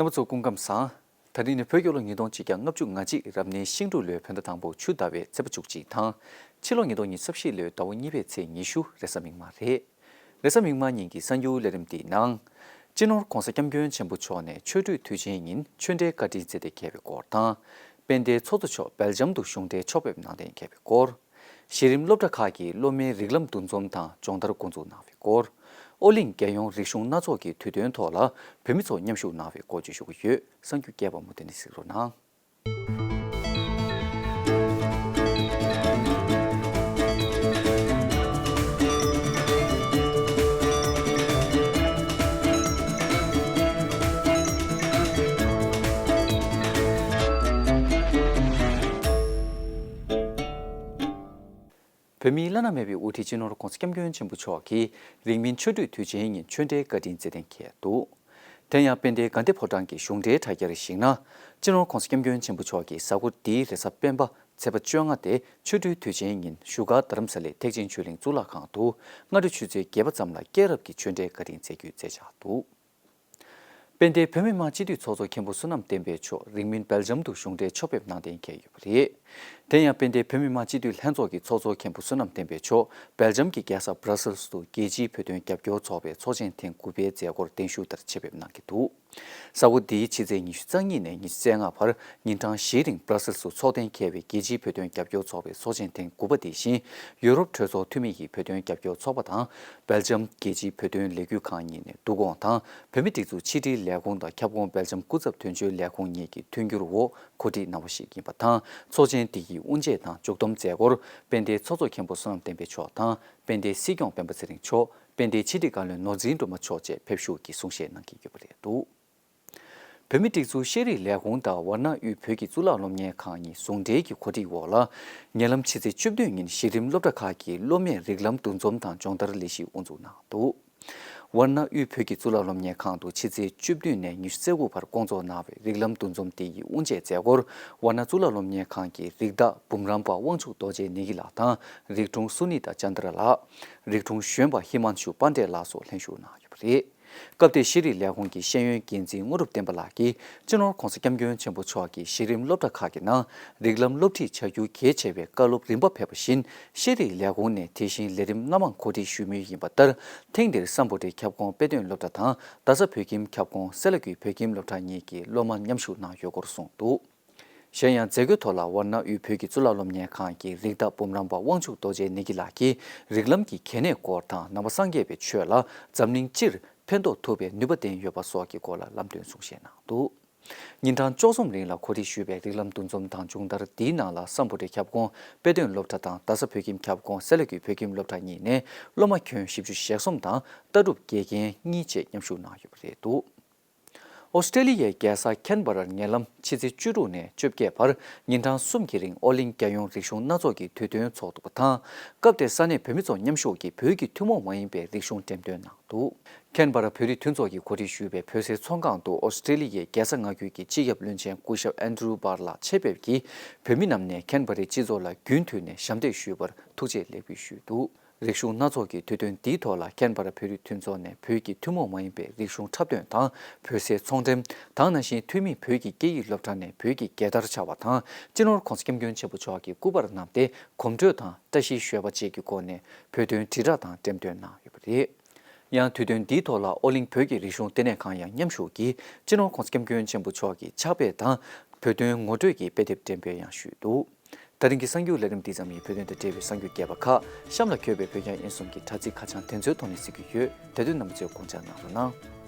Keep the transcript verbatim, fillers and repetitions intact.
རྣམ་པ་ཚོ་སྐུ་ཁམས་བཟང་། ད་རིང་ནི་བོད་རྒྱལ་ལོ་ཉིས་སྟོང་ཆིག་བརྒྱ་ལྔ་བཅུ་ང་གཅིག་རབ་གནས་ཤིང་འབྲུག་ལོའི་བོད་ཟླ་དང་པོ་ཆུ་ཟླ་བའི་ཚེས་པ་བཅུ་གཅིག་དང་། ཕྱི་ལོ་ཉིས་སྟོང་ཉི་ཤུ་རྩ་བཞི་ལོའི་ཟླ་བ་གཉིས་པའི་ཚེས་ཉི་ཤུ་རེས་གཟའ་མིག་དམར་རེད། རེས་གཟའ་མིག་དམར་ཉིན་གྱི་གསར་འགྱུར་ལས་རིམ་འདིའི་ནང་། སྤྱི་ནོར་༧གོང་ས་༧སྐྱབས་མགོན་ཆེན་པོ་མཆོག་ནས་ཆོ་འཕྲུལ་དུས་ཆེན་ཉིན་ཆོས་འབྲེལ་བཀའ་དྲིན་སྩལ་གཏན་འཁེལ་བའི་སྐོར་དང་། དཔལ་ལྡན་ཚོགས་གཙོ་མཆོག་སྦེལ་ཇམ་དུ་གཞུང་འབྲེལ་ཕྱོགས་ཕེབས་གནང་གཏན་འཁེལ་བའི་སྐོར། གཞི་རིམ་སློབ་གྲྭ་ཁག་གི་སློབ་མའི་རིགས་ལམ་འདུ་འཛོམས་དང་སྦྱོང་བརྡར་འགོ་འཛུགས་གནང་བའི་སྐོར། ཨོ་གླིང་རྒྱལ་ཡོངས་རིག་གཞུང་སྣ་ཚོགས་ཀྱི་དུས་སྟོན་ཐོག་ལ་བོད་མི་ཚོ་མཉམ་ཞུགས་གནང་བའི་སྐོར་བརྗོད་ཞུ་གི་ཡོད། གསར་འགྱུར་རྒྱས་པ་མུ་མཐུད་ནས་གཟིགས་རོགས་གནང་། བོད་མིའི་བླ་ན་མེད་པའི་དབུ་ཁྲིད་སྤྱི་ནོར་༧གོང་ས་༧སྐྱབས་མགོན་ཆེན་པོ་མཆོག་གིས་རིང་མིན་ཆོ་འཕྲུལ་དུས་ཆེན་ཉིན་ཆོས་འབྲེལ་བཀའ་དྲིན་སྩལ་གཏན་འཁེལ་འདུག་དེ་ཡང་དཔལ་ལྡན་དགའ་ལྡན་ཕོ་བྲང་གི་གཞུང་འབྲེལ་དྲ་རྒྱར་གཞིགས་ན། སྤྱི་ནོར་༧གོང་ས་༧སྐྱབས་མགོན་ཆེན་པོ་མཆོག་གིས་གཟའ་འཁོར་འདིའི་རེས་གཟའ་སྤེན་པ་ཚེས་པ་བཅོ་ལྔ་སྟེ་ཆོ་འཕྲུལ་དུས་ཆེན་ཉིན་བཞུགས་སྒར་རྡ་རམ་ས་ལའི་ཐེག་ཆེན་ཆོས་གླིང་གཙུག་ལག་ཁང་དུ་སྔ་དྲོ་ཆུ་ཚོད་བརྒྱད་པ་ཙམ་ལ་སྐྱེས་རབས་ཀྱི་ཆོས་འབྲེལ་བཀའ་དྲིན་སྩལ་རྒྱུའི་མཛད་འཆར་འདུག་དཔལ་ལྡན་བོད་མི་མང་སྤྱི་འཐུས་ཚོགས་གཙོ་མཁན་པོ་བསོད་ནམས་བསྟན་འཕེལ་མཆོག་རིང་མིན་སྦེལ་ཇམ་དུ་གཞུང་འབྲེལ་ཕྱོགས་ཕེབས་གནང་གཏན་འཁེལ་ཡོད་པ་རེད། དེ་ཡང་དཔལ་ལྡན་བོད་མི་མང་སྤྱི་འཐུས་ལྷན་ཚོགས་ཀྱི་ཚོགས་གཙོ་མཁན་པོ་བསོད་ནམས་བསྟན་འཕེལ་མཆོག་སྦེལ་ཇམ་གྱི་རྒྱལ་ས་བྷ་ར་སེལ་སུ་རྒྱལ་སྤྱིའི་བོད་དོན་རྒྱབ་སྐྱོར་ཚོགས་པའི་ཚོགས་ཆེན་ཐེངས་དགུ་པའི་མཛད་སྒོར་གདན་ཞུ་ལྟར་ཆེད་ཕེབས་གནང་གི་འདུག་གཟའ་འཁོར་འདིའི་ཕྱི་ཚེས་ཉི་ཤུ་རྩ་གཉིས་ནས་ཉི་ཤུ་རྩ་ལྔ་བར་ཉིན་གྲངས་བཞིའི་རིང་བྷ་ར་སེལ་སུ་ཚོགས་གཏན་འཁེལ་བའི་རྒྱལ་སྤྱིའི་བོད་དོན་རྒྱབ་སྐྱོར་ཚོགས་པའི་ཚོགས་ཆེན་ཐེངས་དགུ་པ་དེ་བཞིན་ཡུ་རོབ་གྲོས་ཚོགས་འཐུས་མི་ཡི་བོད་དོན་རྒྱབ་སྐྱོར་ཚོགས་པ་དང་སྦེལ་ཇམ་རྒྱལ་སྤྱིའི་བོད་དོན་ལས་འགུལ་ཁང་གཉིས་ནས་བསྡུ་སྐོང་དང་བོད་མི་སྒྲིག་འཛུགས་ཕྱི་དྲིལ་ལས་ཁུངས་དང་ཁྱབ་ཁོངས་སྦེལ་ཇམ་སྐུ་ཚབ་དོན་གཅོད་ལས་ཁུངས་གཉིས་ཀྱི་མཐུན་འགྱུར་འོག་གོ་སྒྲིག་གནང་བ་ཞིག་ཡིན་པ་དང་། ཚོགས་ཆེན་འདི་ཡི་དབུ་འབྱེད་དང་མཇུག་བསྡོམས་མཛད་སྒོར་དཔལ་ལྡན་ཚོགས་གཙོ་མཁན་པོ་བསོད་ནམས་བསྟན་འཕེལ་མཆོག་དང་དཔལ་ལྡན་སྲིད་སྐྱོང་སྤེན་པ་ཚེ་རིང་མཆོག་དཔལ་ལྡན་ཕྱི་དྲིལ་བཀའ་བློན་ནོར་འཛིན་སྒྲོལ་མ་མཆོག་བཅས་ཕེབས་ཞུགས་ཀྱིས་གསུང་བཤད་གནང་གི་ཡོད་པ་རེད་འདུག་བོད་མིའི་སྒྲིག་འཛུགས་ཤེས་རིག་ལས་ཁུངས་དང་ཝཱ་ཎ་དབུས་བོད་ཀྱི་གཙུག་ལག་སློབ་གཉེར་ཁང་གཉིས་ཟུང་འབྲེལ་གྱི་གོ་སྒྲིག་འོག་ལ། ཉེ་ལམ་ཕྱི་ཚེས་བཅུ་བདུན་ཉིན་གཞི་རིམ་སློབ་གྲྭ་ཁག་གི་སློབ་མའི་རིགས་ལམ་འདུ་འཛོམས་དང་སྦྱོང་བརྡར་ལས་གཞི་དབུ་འཛུགས་གནང་འདུག་ཝཱ་ཎ་དབུས་བོད་ཀྱི་གཙུག་ལག་སློབ་གཉེར་ཁང་དུ་ཕྱི་ཚེས་བཅུ་བདུན་ནས་ཉི་ཤུ་རྩ་དགུ་བར་བསྐོང་ཚོགས་གནང་བའི་རིགས་ལམ་འདུ་འཛོམས་དེ་ཡི་དབུ་འབྱེད་མཛད་སྒོར་ཝཱ་ཎ་གཙུག་ལག་སློབ་གཉེར་ཁང་གི་རིགས་བདག་འབུམ་རམས་པ་དབང་ཕྱུག་རྡོ་རྗེ་ནེ་གི་ལགས་དང་རིགས་དྲུང་སུ་ནི་ཏ་ཅན་དྲ་ལགས། རིགས་དྲུང་གཞོན་པ་ཧི་མན་ཤུ་པཱན་ཌེ་ལགས་སོགས་ལྷན་ཞུགས་གནང་ཡོད་པ་རེད། སྐབས་དེར་ཤེས་རིག་ལས་ཁུངས་ཀྱི་ཤེས་ཡོན་འགན་འཛིན་དངོས་གྲུབ་བསྟན་པ་ལགས་ཀྱིས་སྤྱི་ནོར་༧གོང་ས་༧སྐྱབས་མགོན་ཆེན་པོ་མཆོག་གིས་གཞི་རིམ་སློབ་གྲྭ་ཁག་གི་ནང་རིགས་ལམ་སློབ་ཁྲིད་བྱ་རྒྱུ་གལ་ཆེ་བའི་བཀའ་སློབ་རིམ་པ་ཕེབས་པ་བཞིན། ཤེས་རིག་ལས་ཁུངས་ནས་དེ་བཞིན་ལས་རིམ་སྣ་མང་གོ་སྒྲིག་ཞུ་མུས་ཡིན་པ་ལྟར། ཐེངས་འདིར་སམ་བྷོ་ཊའི་ཁྱབ་ཁོངས་དཔེ་སྟོན་སློབ་གྲྭ་དང་རྡ་ས་བོད་ཁྱིམ་ཁྱབ་ཁོངས་སེ་ལ་ཀུའི་བོད་ཁྱིམ་སློབ་གྲྭ་གཉིས་ཀྱི་སློབ་མ་མཉམ་ཞུགས་གནང་ཡོད་སྐོར་གསུངས་འདུག་གཞན་ཡང་མཛད་སྒོའི་ཐོག་ལ་ཝཱ་ཎ་དབུས་བོད་ཀྱི་གཙུག་ལག་སློབ་གཉེར་ཁང་གི་རིགས་བདག་འབུམ་རམས་པ་དབང་ཕྱུག་རྡོ་རྗེ་ནེ་གི་ལགས་ཀྱིས་རིགས་ལམ་གྱི་གལ་གནད་སྐོར་དང་ནང་པ་སངས་རྒྱས་པའི་ཆོས་ལ་འཛམ་གླིང་སྤྱིར་ཕན་ཐོགས་ཐུབ་པའི་ནུས་པ་ལྡན་ཡོད་པ་སོགས་ཀྱི་སྐོར་ལ་ལམ་སྟོན་གསུང་བཤད་གནང་འདུག་ཉིན་གྲངས་བཅུ་གསུམ་རིང་ལ་གོ་སྒྲིག་ཞུས་པའི་རིགས་ལམ་འདུ་འཛོམས་དང་སྦྱོང་བརྡར་འདིའི་ནང་ལ་སམ་བྷོ་ཊའི་ཁྱབ་ཁོངས་དཔེ་སྟོན་སློབ་གྲྭ་དང་རྡ་ས་བོད་ཁྱིམ་ཁྱབ་ཁོངས་སེ་ལ་ཀུའི་བོད་ཁྱིམ་སློབ་གྲྭ་གཉིས་ནས་སློབ་མ་ཁྱོན་བཞི་བཅུ་ཞེ་གསུམ་དང་ལྟ་གྲུབ་དགེ་རྒན་གཉིས་བཅས་མཉམ་ཞུགས་གནང་ཡོད་པ་རེད་འདུག་ཨོ་སི་ཀྲེ་ལི་ཡའི་རྒྱལ་ས་ཁེན་བྷ་རར་ཉེ་ལམ་ཕྱི་ཚེས་བཅུ་དྲུག་ནས་བཅོ་བརྒྱད་བར་ཉིན་གྲངས་གསུམ་གྱི་རིང་ཨོ་གླིང་རྒྱལ་ཡོངས་རིག་གཞུང་སྣ་ཚོགས་ཀྱི་དུས་སྟོན་འཚོགས་འདུག་པ་དང་། སྐབས་དེར་ས་གནས་བོད་མི་ཚོ་མཉམ་ཞུགས་ཀྱིས་བོད་ཀྱི་ཐུན་མོང་མ་ཡིན་པའི་རིག་གཞུང་འགྲེམས་སྟོན་གནང་འདུག་ཁེན་བྷ་ར་བོད་རིགས་མཐུན་ཚོགས་ཀྱིས་གོ་སྒྲིག་ཞུས་པའི་བོད་ཟས་ཚོང་ཁང་དུ་ཨོ་སི་ཀྲེ་ལི་ཡའི་རྒྱལ་ས་མངའ་ཁུལ་གྱི་སྤྱི་ཁྱབ་བློན་ཆེན་སྐུ་ཞབས་ཨན་ཌྲུ་བྷར་ལགས་ཆེད་ཕེབས་ཀྱིས་བོད་མི་རྣམས་ནས་ཁེན་བྷ་རའི་སྤྱི་ཚོགས་ལ་རྒྱུན་མཐུད་ནས་ཞབས་འདེགས་ཞུས་པར་ཐུགས་རྗེ་ལེགས་འབུལ་ཞུས་འདུག་རིག་གཞུང་སྣ་ཚོགས་ཀྱི་དུས་སྟོན་འདིའི་ཐོག་ལ་ཁེན་བྷ་ར་བོད་རིགས་མཐུན་ཚོགས་ནས་བོད་ཀྱི་ཐུན་མོང་མ་ཡིན་པའི་རིག་གཞུང་འཁྲབ་སྟོན་དང་བོད་ཟས་ཚོང་འགྲེམས་དང་ནང་བཞིན་འཐུས་མི་བོད་ཀྱི་སྐད་ཡིག་སློབ་གྲྭ་ནས་བོད་ཀྱི་རྒྱལ་དར་འཕྱར་བ་དང་སྤྱི་ནོར་༧གོང་ས་༧སྐྱབས་མགོན་ཆེན་པོ་མཆོག་གི་སྐུ་པར་བསྣམས་ཏེ་གོམ་བགྲོད་དང་བཀྲ་ཤིས་ཞོལ་པ་བཅས་ཀྱི་སྒོ་ནས་བོད་དོན་དྲིལ་བསྒྲགས་དང་འགྲེམས་སྟོན་གནང་ཡོད་པ་རེད། ཡང་དུས་སྟོན་འདིའི་ཐོག་ལ་ཨོ་གླིང་བོད་ཀྱི་རིག་གཞུང་ལྟེ་གནས་ཁང་ཡང་མཉམ་ཞུགས་ཀྱིས་སྤྱི་ནོར་༧གོང་ས་༧སྐྱབས་མགོན་ཆེན་པོ་མཆོག་གི་ཕྱག་དཔེ་དང་བོད་དོན་ངོ་སྤྲོད་ཀྱི་དཔེ་དེབ་འགྲེམས་སྤེལ་ཡང་ཞུས་འདུག་ད་རིང་གི་གསར་འགྱུར་ལས་རིམ་འདི་ཙམ་ཡིན། བོད་དོན་དང་འབྲེལ་བའི་གསར་འགྱུར་རྒྱས་པ་ཁག་གཤམ་ལ་འཁོད་པའི་བོད་རྒྱང་དབྱིན་གསུམ་གྱི་དྲ་ཚིགས་ཁ་བྱང་དེ་ཚོའི་ཐོག་ནས་གཟིགས་རྒྱུ་ཡོད། དེ་དུས་རྣམ་པ་ཚོས་དགོངས་འཇགས་གནང་རོགས་གནང་།